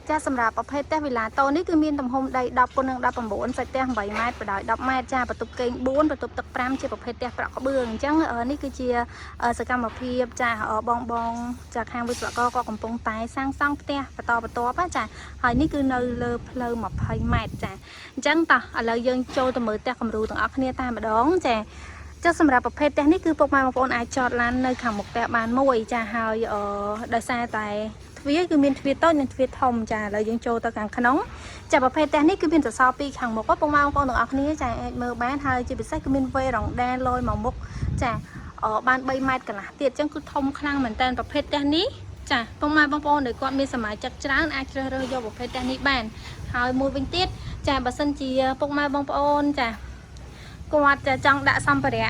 ចាសម្រាប់ប្រភេទផ្ទះវីឡាតូនេះគឺមានទំហំដី10គុណនឹង19សាច់ផ្ទះ8ម៉ែត្របដោយ10ម៉ែត្រចាបន្ទប់គេង4បន្ទប់ទឹក5ជាប្រភេទផ្ទះប្រក់ក្បឿងអញ្ចឹងនេះគឺជាសកម្មភាពចាបងបងចាខាងវិស្វករក៏កំពុងតែសាងសង់ផ្ទះបន្តបន្ទាប់ណាចាហើយនេះគឺនៅលើផ្លូវ20ម៉ែត្រចាអញ្ចឹងតោះឥឡូវយើងចូលទៅមើលផ្ទះគំរូទាំងអស់គ្នាតែម្ដងចាចុះសម្រាប់ប្រភេទផ្ទះនេះគឺពុកម៉ែបងប្អូនអាចចតឡាននៅខាងមុខផ្ទះបានមួយចាហើយអឺដោយសារតែទ្វារគឺមានទ្វារតូចនិងទ្វារធំចាឥឡូវយើងចូលទៅខាងក្នុងចាប្រភេទផ្ទះនេះគឺមានសសរពីរខាងមុខពុកម៉ែបងប្អូនទាំងអស់គ្នាចាអាចមើលបានហើយជាពិសេសគឺមានវេរ៉ង់ដាលយមកមុខចាបាន3ម៉ែត្រកន្លះទៀតអញ្ចឹងគឺធំខ្លាំងមែនតើប្រភេទផ្ទះនេះចាពុកម៉ែបងប្អូនដែលគាត់មានសមាជិកច្រើនអាចជ្រើសរើសយកប្រភេទផ្ទះនេះបានហើយមួយវិញទៀតចាបើសិនជាពុកម៉ែបងប្អូនចាគាត់ចាចង់ដាក់សម្ភារៈ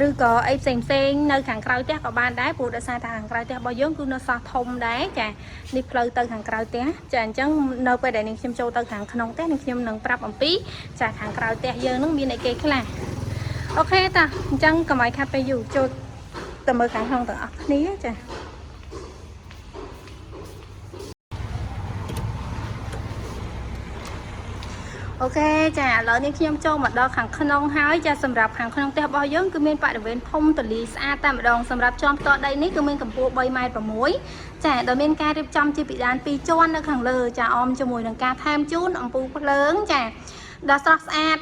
ឬក៏អីផ្សេងផ្សេងនៅខាងក្រៅផ្ទះក៏បានដែរព្រោះដោយសារថាខាងក្រៅផ្ទះរបស់យើងគឺនៅសោះធំដែរចានេះផ្លូវទៅខាងក្រៅផ្ទះចាអញ្ចឹងនៅពេលដែលនាងខ្ញុំចូលទៅខាងក្នុងផ្ទះនាងខ្ញុំនឹងប្រាប់អំពីចាខាងក្រៅផ្ទះយើងនឹងមានអីគេខ្លះOK តាអញ្ចឹងកុំឲ្យខាត់ពេលយូរចូលទៅមើលខាងក្នុងទាំងអស់គ្នាចាOK ចាឥឡូវនេះខ្ញុំចូលមកដល់ខាងក្នុងហើយចាសម្រាប់ខាងក្នុងផ្ទះរបស់យើងគឺមានបរិវេណធំទូលាយស្អាតតែម្ដងសម្រាប់ជាន់ផ្ទាល់ដីនេះគឺមានកម្ពស់3ម៉ែត្រ6ចាដោយមានការរៀបចំជាពិដាន2ជាន់នៅខាងលើចាអមជាមួយនឹងការថែមជូនអំពូលភ្លើងចាដ៏ស្រស់ស្អាត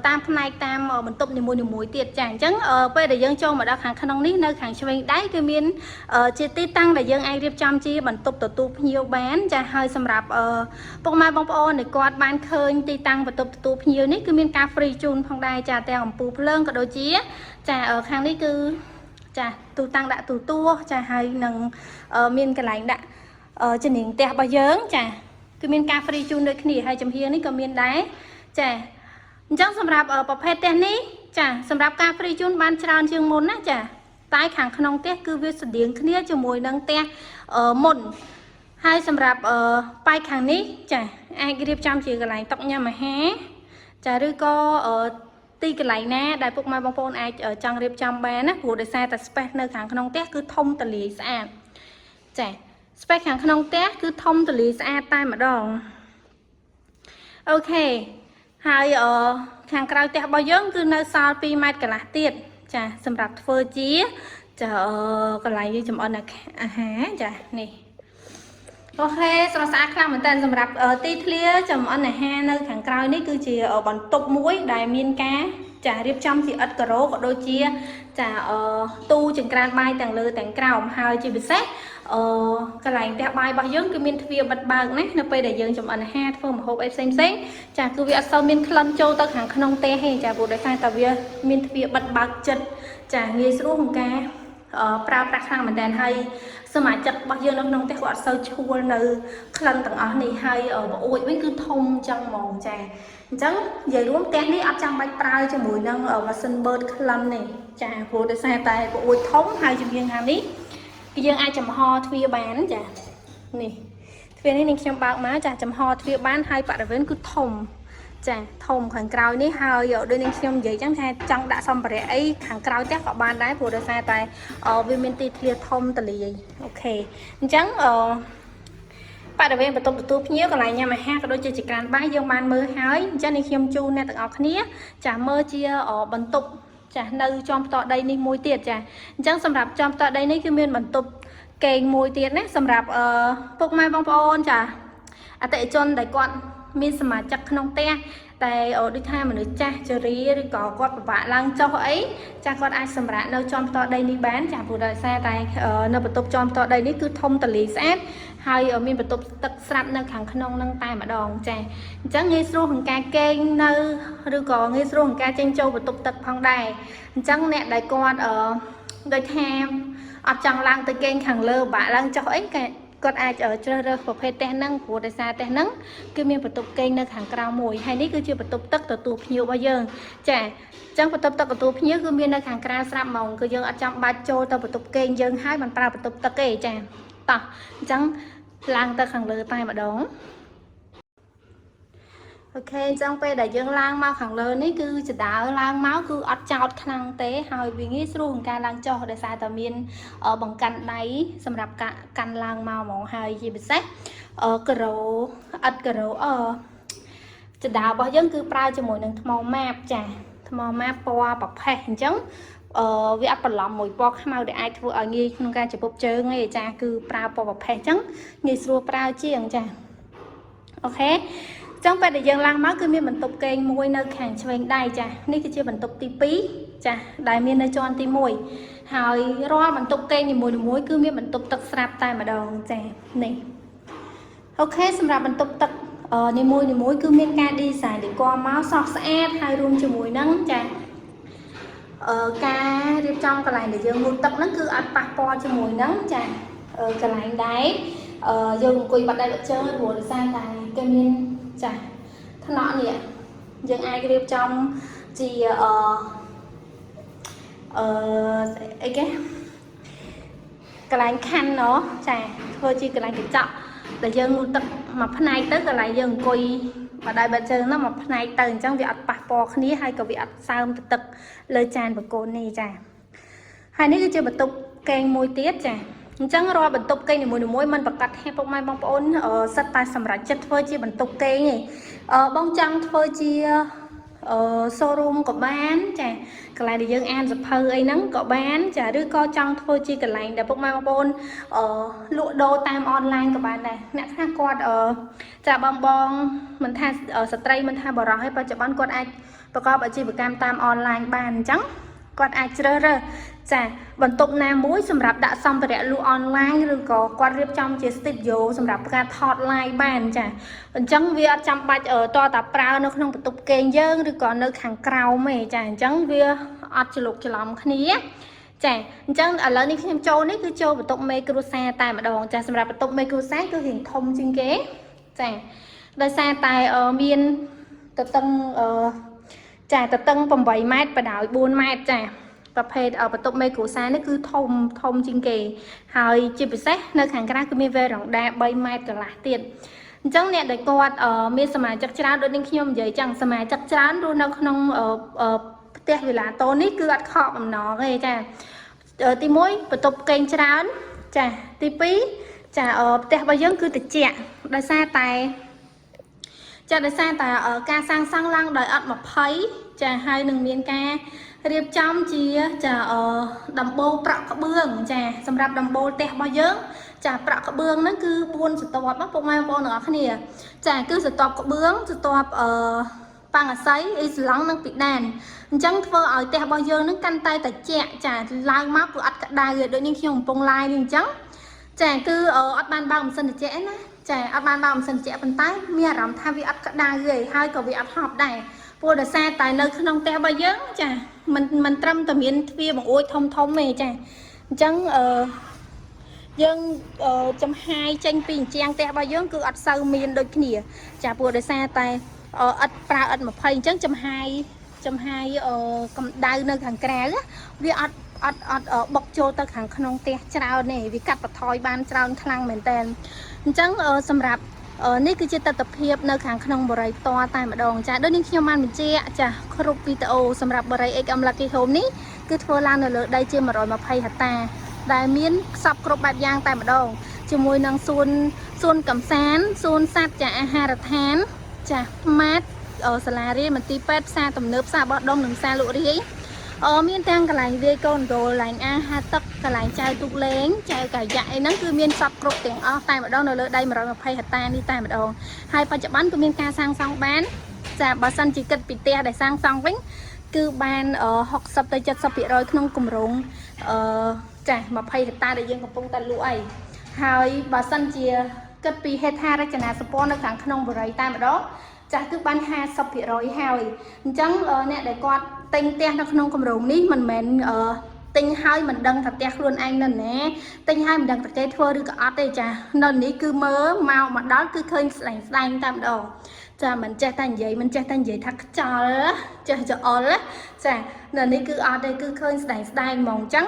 តាមផ្នែកតាមបន្ទប់នីមួយៗទៀតចាអញ្ចឹងពេលដែលយើងចូលមកដល់ខាងក្នុងនេះនៅខាងឆ្វេងដៃគឺមានជាទីតាំងដែលយើងអាចរៀបចំជាបន្ទប់ទទួលភ្ញៀវបានចាហើយសម្រាប់ពុកម៉ែបងប្អូនដែលគាត់បានឃើញទីតាំងបន្ទប់ទទួលភ្ញៀវនេះគឺមានការ free ជូនផងដែរចាទាំងអំពូលភ្លើងក៏ដូចជាចាខាងនេះគឺចាទូតាំងដាក់ទូទួចាហើយនឹងមានកន្លែងដាក់ជំនាញផ្ទះរបស់យើងចាគឺមានការ free ជូនដូចគ្នាហើយចំហៀងនេះក៏មានដែរចាអញ្ចឹងសម្រាប់ប្រភេទផ្ទះនេះចាសម្រាប់ការ free ជូនបានច្រើនជាងមុនណាចាតែខាងក្នុងផ្ទះគឺវាស្តៀងគ្នាជាមួយនឹងផ្ទះមុនហើយសម្រាប់ប៉ែកខាងនេះចាអាចរៀបចំជាកន្លែងតុញ៉ាំអាហារចាឬក៏ទីកន្លែងណាដែលពុកម៉ែបងប្អូនអាចចង់រៀបចំបានណាព្រោះដោយសារតែ space នៅខាងក្នុងផ្ទះគឺធំទូលាយស្អាតចា space ខាងក្នុងផ្ទះគឺធំទូលាយស្អាតតែម្ដង OK ហើយអឺខាងក្រៅផ្ទះរបស់យើងគឺនៅសល់2ម៉ែត្រកន្លះទៀតចាសម្រាប់ធ្វើជាចាកន្លែងយើងចម្អិនអាហារចានេះOK ស្រស់ស្អាតខ្លាំងមែនតើសម្រាប់ទីធ្លាចម្អិនអាហារនៅខាងក្រោយនេះគឺជាបន្ទប់មួយដែលមានការចារៀបចំជាឥដ្ឋការ៉ូក៏ដូចជាចាទូចង្ក្រានបាយទាំងលើទាំងក្រោមហើយជាពិសេសអឺកន្លែងផ្ទះបាយរបស់យើងគឺមានទ្វារបិទបើកណានៅពេលដែលយើងចម្អិនអាហារធ្វើម្ហូបអីផ្សេងផ្សេងចាគឺវាអត់សូវមានក្លិនចូលទៅខាងក្នុងទេទេចាព្រោះដោយសារតែវាមានទ្វារបិទបើកចិត្តចាងាយស្រួលក្នុងការប្រើប្រាស់ខ្លាំងមែនតើហើយសមាជិករបស់យើងនៅក្នុងផ្ទះគាត់អត់សូវឈួលនៅក្លិនទាំងអស់នេះហើយបង្អួចវិញគឺធំចឹងហ្មងចាអញ្ចឹងនិយាយរួមផ្ទះនេះអត់ចាំបាច់ប្រើជាមួយនឹងម៉ាស៊ីនបឺតក្លិនទេចាព្រោះដោយសារតែបង្អួចធំហើយជំនាញខាងនេះគឺយើងអាចចំហទ្វារបានចានេះទ្វារនេះនឹងខ្ញុំបើកមកចាចំហទ្វារបានហើយបរិវេណគឺធំចាធំខាងក្រោយនេះហើយដូចនឹងខ្ញុំនិយាយចឹងថាចង់ដាក់សម្ភារៈអីខាងក្រោយផ្ទះក៏បានដែរព្រោះដោយសារតែវាមានទីធ្លាធំទលាយ OK អញ្ចឹងអឺបរិវេណបន្ទប់ទទួលភ្ញៀវកន្លែងញ៉ាំអាហារក៏ដូចជាចក្រានបាយយើងបានមើលហើយអញ្ចឹងនេះខ្ញុំជូនអ្នកទាំងអស់គ្នាចាមើលជាបន្ទប់ចានៅជាន់ផ្ទាល់ដីនេះមួយទៀតចាអញ្ចឹងសម្រាប់ជាន់ផ្ទាល់ដីនេះគឺមានបន្ទប់គេងមួយទៀតណាសម្រាប់អឺពុកម៉ែបងប្អូនចាអតិថិជនដែលគាត់មានសមាជិកក្នុងផ្ទះតែដូចថាមនុស្សចាស់ជរាឬក៏គាត់ពិបាកឡើងចុះអីចាគាត់អាចសម្រាកនៅជាន់ផ្ទាល់ដីនេះបានចាព្រោះដោយសារតែនៅបន្ទប់ជាន់ផ្ទាល់ដីនេះគឺធំទូលាយស្អាតហើយមានបន្ទប់ទឹកស្រាប់នៅខាងក្នុងនឹងតែម្ដងចាអញ្ចឹងងាយស្រួលក្នុងការគេងនៅឬក៏ងាយស្រួលក្នុងការចេញចូលបន្ទប់ទឹកផងដែរអញ្ចឹងអ្នកដែលគាត់អឺដូចថាអត់ចង់ឡើងទៅគេងខាងលើបាក់ឡើងចុះអីគេគាត់អាចជ្រើសរើសប្រភេទផ្ទះហ្នឹងព្រោះដោយសារផ្ទះហ្នឹងគឺមានបន្ទប់គេងនៅខាងក្រៅមួយហើយនេះគឺជាបន្ទប់ទឹកទទួលភ្ញៀវរបស់យើងចាអញ្ចឹងបន្ទប់ទឹកទទួលភ្ញៀវគឺមាននៅខាងក្រៅស្រាប់ហ្មងគឺយើងអត់ចាំបាច់ចូលទៅបន្ទប់គេងយើងហើយមិនប្រើបន្ទប់ទឹកទេចាតោះអញ្ចឹងឡើងទៅខាងលើតែម្ដង OK អញ្ចឹងពេលដែលយើងឡើងមកខាងលើនេះគឺចដើឡើងមកគឺអត់ចោតខ្លាំងទេហើយវាងាយស្រួលក្នុងការឡើងចុះដោយសារតែមានបង្កាន់ដៃសម្រាប់កាន់ឡើងមកហ្មងហើយជាពិសេស ការ៉ូឥដ្ឋការ៉ូអឺជណ្ដើររបស់យើងគឺប្រើជាមួយនឹងថ្មម៉ាបចាថ្មម៉ាបពណ៌ប្រផេះអញ្ចឹងអឺវាអត់បន្លំមួយពណ៌ខ្មៅដែលអាចធ្វើឲ្យងាយក្នុងការជពប់ជើងឯងចាគឺប្រើពណ៌ប្រផេះអញ្ចឹងងាយស្រួលប្រើជាងចាOK ចឹងពេលដែលយើងឡើងមកគឺមានបន្ទប់គេងមួយនៅខាងឆ្វេងដៃចានេះគឺជាបន្ទប់ទី2ចាដែលមាននៅជាន់ទី1ហើយរាល់បន្ទប់គេងនីមួយៗគឺមានបន្ទប់ទឹកស្រាប់តែម្ដងចានេះOK សម្រាប់បន្ទប់ទឹកនីមួយៗគឺមានការ design ដែលមកស្រស់ស្អាតហើយរួមជាមួយនឹងចាការរៀបចំកន្លែងដែលយើងងូតទឹកហ្នឹងគឺអត់ប៉ះពាល់ជាមួយនឹងចាកន្លែងដែរយើងអង្គុយបាត់ដៃបាត់ជើងព្រោះដោយសារតែគេមានចាថ្នាក់នេះយើងអាចរៀបចំជាអឺអីគេកន្លែងខណ្ឌណចាធ្វើជាកន្លែងកញ្ចក់ដែលយើងងូតទឹកមួយផ្នែកទៅកន្លែងយើងអង្គុយបាត់ដៃបាត់ជើងហ្នឹងមួយផ្នែកទៅអញ្ចឹងវាអត់ប៉ះពាល់គ្នាហើយក៏វាអត់សើមទៅទឹកលើចានបង្គោលនេះចាហើយនេះគឺជាបន្ទប់គេងមួយទៀតចាអញ្ចឹងរាល់បន្ទប់គេងនីមួយៗមិនប្រកាសថាពុកម៉ែបងប្អូនសិតតែសម្រាប់ចិត្តធ្វើជាបន្ទប់គេងទេបងចង់ធ្វើជាshowroom ក៏បានចាកន្លែងដែលយើងអានសភៅអីហ្នឹងក៏បានចាឬក៏ចង់ធ្វើជាកន្លែងដែលពុកម៉ែបងប្អូនអឺលក់ដូរតាមអនឡាញក៏បានដែរអ្នកខ្លះគាត់ចាបងបងមិនថាស្ត្រីមិនថាបរិសុទ្ធទេបច្ចុប្បន្នគាត់អាចប្រកបអាជីវកម្មតាមអនឡាញបានអញ្ចឹងគាត់អាចជ្រើសរើសចាបន្ទប់ណាមួយសម្រាប់ដាក់សម្ភារៈលក់អនឡាញឬក៏គាត់រៀបចំជា studio សម្រាប់ការថត live បានចាអញ្ចឹងវាអត់ចាំបាច់តតាប្រើនៅក្នុងបន្ទប់គេងយើងឬក៏នៅខាងក្រោមទេចាអញ្ចឹងវាអត់ច្រឡុកច្រឡំគ្នាចាអញ្ចឹងឥឡូវនេះខ្ញុំចូលនេះគឺចូលបន្ទប់មេគ្រួសារតែម្ដងចាសម្រាប់បន្ទប់មេគ្រួសារគឺរៀងធំជាងគេចាដោយសារតែមានទទឹងចាទទឹង8ម៉ែត្របដោយ4ម៉ែត្រចាប្រភេទបន្ទប់មេគ្រួសារនេះគឺធំធំជាងគេហើយជាពិសេសនៅខាងក្រៅគឺមានវេរ៉ង់ដា3ម៉ែត្រកន្លះទៀតអញ្ចឹងអ្នកដែលគាត់មានសមាជិកច្រើនដូចនឹងខ្ញុំនិយាយចឹងសមាជិកច្រើនរស់នៅក្នុងផ្ទះវិឡាតូនេះគឺអត់ខកបំណងទេចាទី1បន្ទប់គេងច្រើនចាទី2ចាផ្ទះរបស់យើងគឺត្រជាក់ដោយសារតែចាដោយសារតែការសាងសង់ឡើងដោយអត់20ចាហើយនឹងមានការរៀបចំជាចាដំបូលប្រក់ក្បឿងចាសម្រាប់ដំបូលផ្ទះរបស់យើងចាប្រក់ក្បឿងហ្នឹងគឺ4ស្រទាប់ណាពុកម៉ែបងប្អូនទាំងអស់គ្នាចាគឺស្រទាប់ក្បឿងស្រទាប់ប៉ាំងអាស័យអ៊ីស្លង់និងពីដានអញ្ចឹងធ្វើឲ្យផ្ទះរបស់យើងហ្នឹងកាន់តែត្រជាក់ចាឡើងមកគឺអត់ក្តៅទេដូចនេះខ្ញុំកំពុង live នេះអញ្ចឹងចាគឺអត់បានបើកម៉ាស៊ីនត្រជាក់ទេណាចាអត់បានបើកម៉ាស៊ីនត្រជាក់ប៉ុន្តែមានអារម្មណ៍ថាវាអត់ក្តៅទេហើយក៏វាអត់ហប់ដែរព្រោះដោយសារតែនៅក្នុងផ្ទះរបស់យើងចាមិនត្រឹមតែមានទ្វារបង្អួចធំធំទេចាអញ្ចឹងអឺយើងចំហាយចេញពីអញ្ជាំងផ្ទះរបស់យើងគឺអត់សូវមានដូចគ្នាចាព្រោះដោយសារតែឥដ្ឋប្រើឥដ្ឋ20អញ្ចឹងចំហាយចំហាយកម្ដៅនៅខាងក្រៅវាអត់អត់អត់បុកចូលទៅខាងក្នុងផ្ទះច្រើនទេវាកាត់បន្ថយបានច្រើនខ្លាំងមែនតើអញ្ចឹងសម្រាប់នេះគឺជាទស្សនភាពនៅខាងក្នុងបរិយផ្ទាល់តែម្ដងចាដូចនេះខ្ញុំបានបញ្ជាក់ចាគ្រប់វីដេអូសម្រាប់បរិយ XM Lucky Home នេះគឺធ្វើឡើងនៅលើដីជា120ហិកតាដែលមានខ្សពគ្រប់បែបយ៉ាងតែម្ដងជាមួយនឹងសួនសួនកំសាន្តសួនសត្វចាអាហារដ្ឋានចាម៉ាតសាលារៀនមន្ទីរពេទ្យផ្សារទំនើបផ្សារបោះដុំនិងផ្សារលក់រាយអមានទាំងកន្លែងវាយកូនគោលកន្លែងអាហារទឹកកន្លែងចែវទូកលេងចែវកាយ៉ាក់អីហ្នឹងគឺមានសពគ្រប់ទាំងអស់តែម្ដងនៅលើដី120ហិកតានេះតែម្ដងហើយបច្ចុប្បន្នក៏មានការសាងសង់បានចាបើសិនជាគិតពីផ្ទះដែលសាងសង់វិញគឺបាន60ទៅ70%ក្នុងគម្រោងអឺចា20ហិកតាដែលយើងកំពុងតែលក់អីហើយបើសិនជាគិតពីហេដ្ឋារចនាសម្ព័ន្ធនៅខាងក្នុងបរិយតែម្ដងចាស់គឺបាន50%ហើយអញ្ចឹងអ្នកដែលគាត់ទិញផ្ទះនៅក្នុងគម្រោងនេះមិនមែនទិញហើយមិនដឹងថាផ្ទះខ្លួនឯងនៅណាទិញហើយមិនដឹងថាគេធ្វើឬក៏អត់ទេចានៅនេះគឺមើលមកមកដល់គឺឃើញស្ដែងស្ដែងតែម្ដងចាមិនចេះតែនិយាយមិនចេះតែនិយាយថាខ្ចល់ចេះច្អល់ចានៅនេះគឺអត់ទេគឺឃើញស្ដែងស្ដែងហ្មងអញ្ចឹង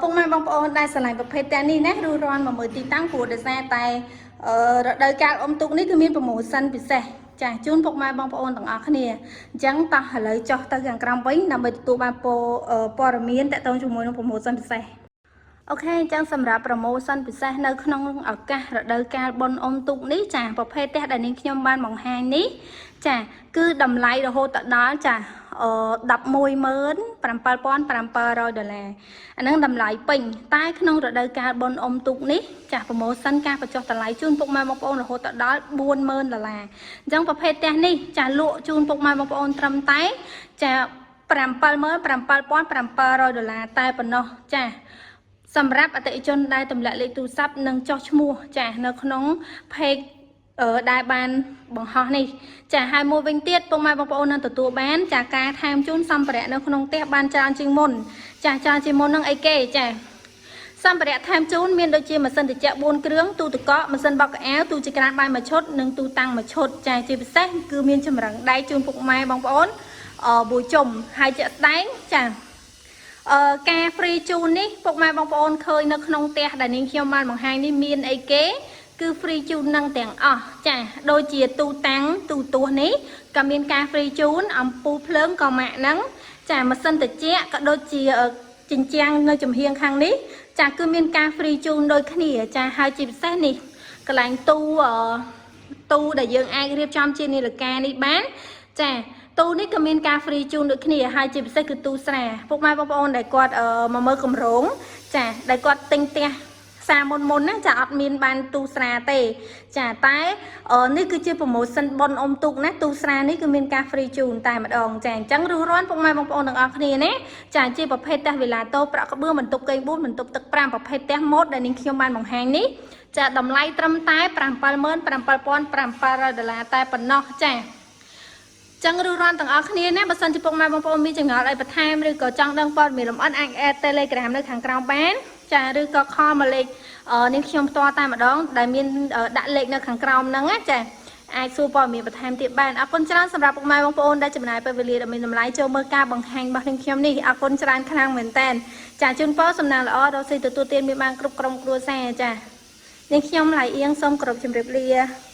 ពុកម៉ែបងប្អូនដែលស្រឡាញ់ប្រភេទផ្ទះនេះណារួសរាន់មកមើលទីតាំងព្រោះដោយសារតែរដូវកាលអុំទូកនេះគឺមាន promotion ពិសេសចាជូនពុកម៉ែបងប្អូនទាំងអស់គ្នាអញ្ចឹងតោះឥឡូវចុះទៅខាងក្រោមវិញដើម្បីទទួលបានព័ត៌មានតាក់ទងជាមួយនឹង promotion ពិសេស។ OK អញ្ចឹងសម្រាប់ promotion ពិសេសនៅក្នុងឱកាសរដូវកាលបុណ្យអុំទូកនេះចាប្រភេទផ្ទះដែលនាងខ្ញុំបានបង្ហាញនេះចាគឺតម្លៃរហូតដល់ចាអឺ117,700ដុល្លារអាហ្នឹងតម្លៃពេញតែក្នុងរដូវកាលបុណ្យអុំទូកនេះចា promotion ការបញ្ចុះតម្លៃជូនពុកម៉ែបងប្អូនរហូតដល់40,000ដុល្លារអញ្ចឹងប្រភេទផ្ទះនេះចាលក់ជូនពុកម៉ែបងប្អូនត្រឹមតែចា77,700ដុល្លារតែប៉ុណ្ណោះចា សម្រាប់អតិថិជនដែលទម្លាក់លេខទូរស័ព្ទនិងចុះឈ្មោះចាស់នៅក្នុង page ដែលបានបង្ហោះនេះចាហើយមួយវិញទៀតពុកម៉ែបងប្អូននឹងទទួលបានចាការថែមជូនសម្ភារៈនៅក្នុងផ្ទះបានច្រើនជាងមុនចាច្រើនជាងមុននឹងអីគេចាសម្ភារៈថែមជូនមានដូចជាម៉ាស៊ីនត្រជាក់4គ្រឿងទូទឹកកកម៉ាស៊ីនបោកខោអាវទូចង្ក្រានបាយមួយឈុតនិងទូតាំងមួយឈុតចាជាពិសេសគឺមានចម្រឹងដែកជូនពុកម៉ែបងប្អូនមួយជុំហើយជាក់ស្ដែងចា ការ free ជូននេះពុកម៉ែបងប្អូនឃើញនៅក្នុងផ្ទះដែលនាងខ្ញុំបានបង្ហាញនេះមានអីគេ គឺ free ជូននឹងទាំងអស់ចាដូចជាទូតាំងទូទស្សន៍នេះក៏មានការ free ជូនអំពូលភ្លើងក៏ម៉ាក់ហ្នឹងចាម៉ាស៊ីនត្រជាក់ក៏ដូចជាជញ្ជាំងនៅចំហៀងខាងនេះចាគឺមានការ free ជូនដូចគ្នាចាហើយជាពិសេសនេះកន្លែងទូទូដែលយើងអាចរៀបចំជានាឡិកានេះបានចាទូនេះក៏មានការ free ជូនដូចគ្នាហើយជាពិសេសគឺទូស្រាពុកម៉ែបងប្អូនដែលគាត់មកមើលកម្រងចាដែលគាត់ទិញផ្ទះសាមុនមុនណាចាអត់មានបានទូស្រាទេចាតែនេះគឺជា promotion បុណ្យអុំទូកណាទូស្រានេះគឺមានការ free ជូនតែម្ដងចាអញ្ចឹងរួសរាន់ពុកម៉ែបងប្អូនទាំងអស់គ្នាណាចាជាប្រភេទផ្ទះវីឡាតូប្រាក់ក្បឿងបន្ទប់គេង4បន្ទប់ទឹក5ប្រភេទផ្ទះម៉ូតដែលនាងខ្ញុំបានបង្ហាញនេះចាតម្លៃត្រឹមតែ77,700ដុល្លារតែប៉ុណ្ណោះចាចឹងរួសរាន់ទាំងអស់គ្នាណាបើសិនជាពុកម៉ែបងប្អូនមានចម្ងល់អីបន្ថែមឬក៏ចង់ដឹងព័ត៌មានលម្អិតអាច add Telegram នៅខាងក្រោមបានចាឬក៏ call មកលេខនាងខ្ញុំផ្ទាល់តែម្ដងដែលមានដាក់លេខនៅខាងក្រោមហ្នឹងណាចាអាចសួរព័ត៌មានបន្ថែមទៀតបានអរគុណច្រើនសម្រាប់ពុកម៉ែបងប្អូនដែលចំណាយពេលវេលាដ៏មានតម្លៃចូលមើលការបង្ហាញរបស់នាងខ្ញុំនេះអរគុណច្រើនខ្លាំងមែនតើចាជូនពរសំណាងល្អរកស៊ីទទួលទានមានបានគ្រប់ក្រុមគ្រួសារចានាងខ្ញុំឡៃអៀងសូមគោរពជម្រាបលា។